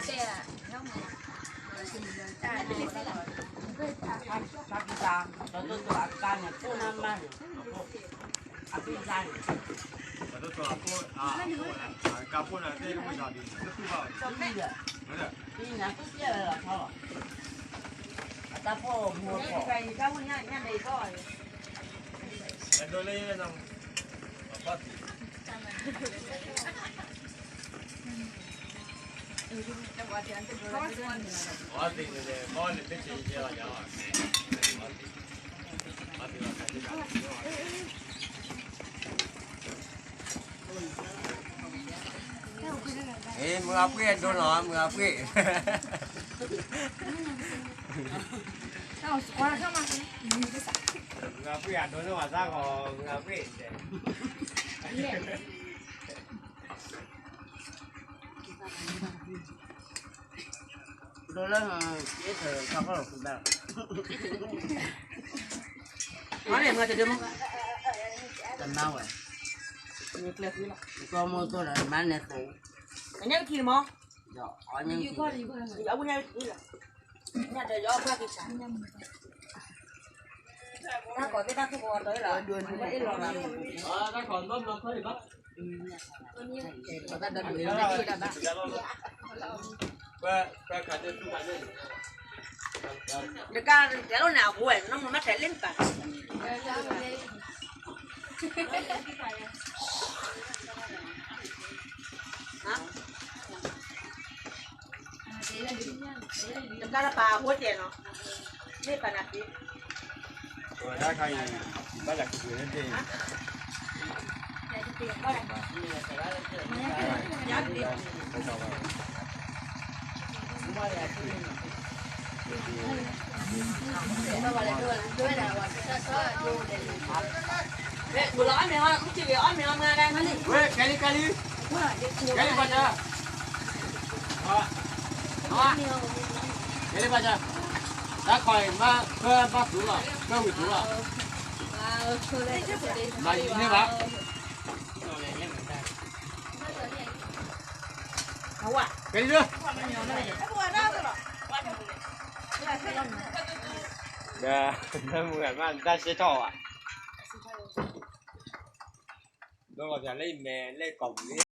မုၢ်အပှ့ၢ်အဒိနီၤ မုၢ်အပှ့ၢ် မုၢ်အပှ့ၢ်အဒိနီၤ မုၢ်အပှ့ၢ် ဒိလၢ က့ထၢၣ် ကီၢ်ကီၢ်လီၤ ဃုဘၣ်လီၤ မၤန့ၣ် မၤတဒၢမး တမၤဝဲ ကီၢ်မိၢ်သိၣ်ဒီး မၤန့ၣ်သိး အညၣ်ကထံၣ်မး ဒီးအီၣ်ညၣ်ကထံၣ် အဝဲညၣ်ကထံၣ်လီၤ ညၣ်ဒီးယီၣ်ဘၣ်က့ၤဆါ တၢ်ကီၢ်သ့ၣ်တၢ်ခိၣ်ကီၢ်တီလီၤ အ့ၣ်လီၤလီၤ တကးတဲလိာ်န့ၣ် အဝဲ နမ့ၢ်မ့ၢ်ထဲလ့ၣ်နပၤ တကးလၢပာ်အဃိတဲနီၤ မ့ၢ်ပာ်နၤဖံ ဝဲဒၣ်ခါအံၤ ဘၣ်လၢကပူၤန့ၣ်တ့ၢ် ဝဲ ကဲလံ ကဲလံ ကဲလံ ဘၣ်ဆၣ် ကဲလံ ဘၣ်ဆၣ် တၢ်ခီအံၤ မ့ၢ် ပၢ်ဘၣ်သူလီၤ ပၢ်ဝံၤသူလီၤ မၤယံၤန့ၢ်ဘၣ် ကဲလံ ဒီး မုၢ်ဂၤမး တၢ်စဲထီၣ်ဘၣ် ဒီးပှၤလၢယမဲာ်လၢကီၢ်ပူၤလံ